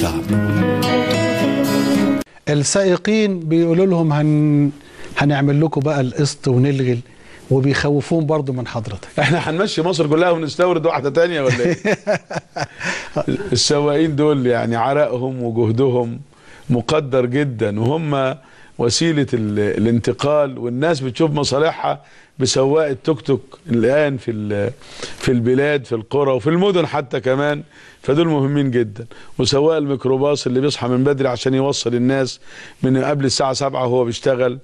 شعب. السائقين بيقولوا لهم هنعمل لكم بقى القسط ونلغي، وبيخوفون برضو من حضرتك. احنا هنمشي مصر كلها ونستورد واحدة تانية ولا ايه؟ السواقين دول يعني عرقهم وجهدهم مقدر جدا، وهم وسيلة الانتقال، والناس بتشوف مصالحها بسواق التوك توك الآن في البلاد، في القرى وفي المدن حتى كمان، فدول مهمين جدا. وسواق الميكروباص اللي بيصحى من بدري عشان يوصل الناس من قبل الساعة 7 وهو بيشتغل،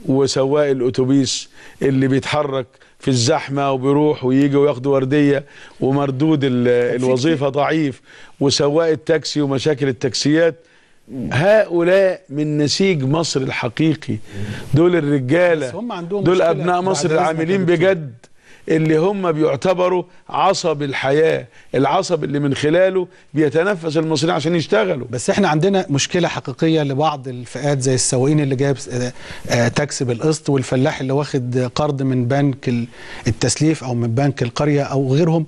وسواق الأتوبيس اللي بيتحرك في الزحمة وبيروح ويجي وياخد وردية ومردود الوظيفة ضعيف، وسواق التاكسي ومشاكل التاكسيات. هؤلاء من نسيج مصر الحقيقي، دول الرجالة، دول أبناء مصر العاملين بجد، اللي هم بيعتبروا عصب الحياة، العصب اللي من خلاله بيتنفس المصريين عشان يشتغلوا. بس احنا عندنا مشكلة حقيقية لبعض الفئات زي السواقين اللي جايب تاكسي بالقسط، والفلاح اللي واخد قرض من بنك التسليف او من بنك القرية او غيرهم،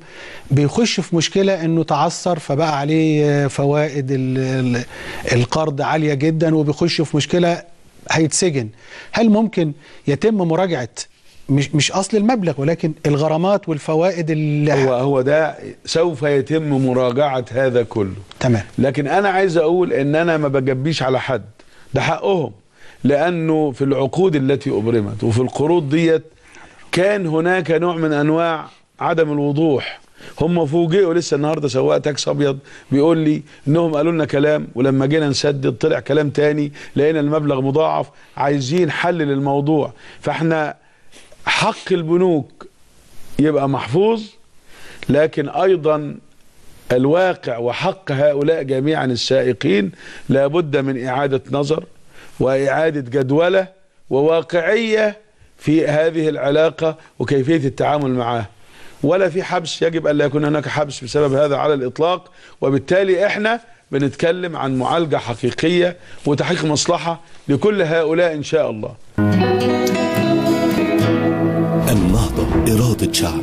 بيخش في مشكلة انه تعثر فبقى عليه فوائد القرض عالية جدا، وبيخش في مشكلة هيتسجن. هل ممكن يتم مراجعة مش اصل المبلغ ولكن الغرامات والفوائد اللي هو ده سوف يتم مراجعه هذا كله؟ تمام. لكن انا عايز اقول ان انا ما بجبيش على حد، ده حقهم، لانه في العقود التي ابرمت وفي القروض ديت كان هناك نوع من انواع عدم الوضوح. هم فوجئوا لسه النهارده سواق تاكسي ابيض بيقول لي انهم قالوا لنا كلام، ولما جينا نسدد طلع كلام تاني، لقينا المبلغ مضاعف، عايزين حل للموضوع. فاحنا حق البنوك يبقى محفوظ، لكن أيضا الواقع وحق هؤلاء جميعا السائقين لابد من إعادة نظر وإعادة جدولة وواقعية في هذه العلاقة وكيفية التعامل معها. ولا في حبس، يجب أن لا يكون هناك حبس بسبب هذا على الإطلاق. وبالتالي احنا بنتكلم عن معالجة حقيقية وتحقيق مصلحة لكل هؤلاء إن شاء الله. النهضة إرادة شعب.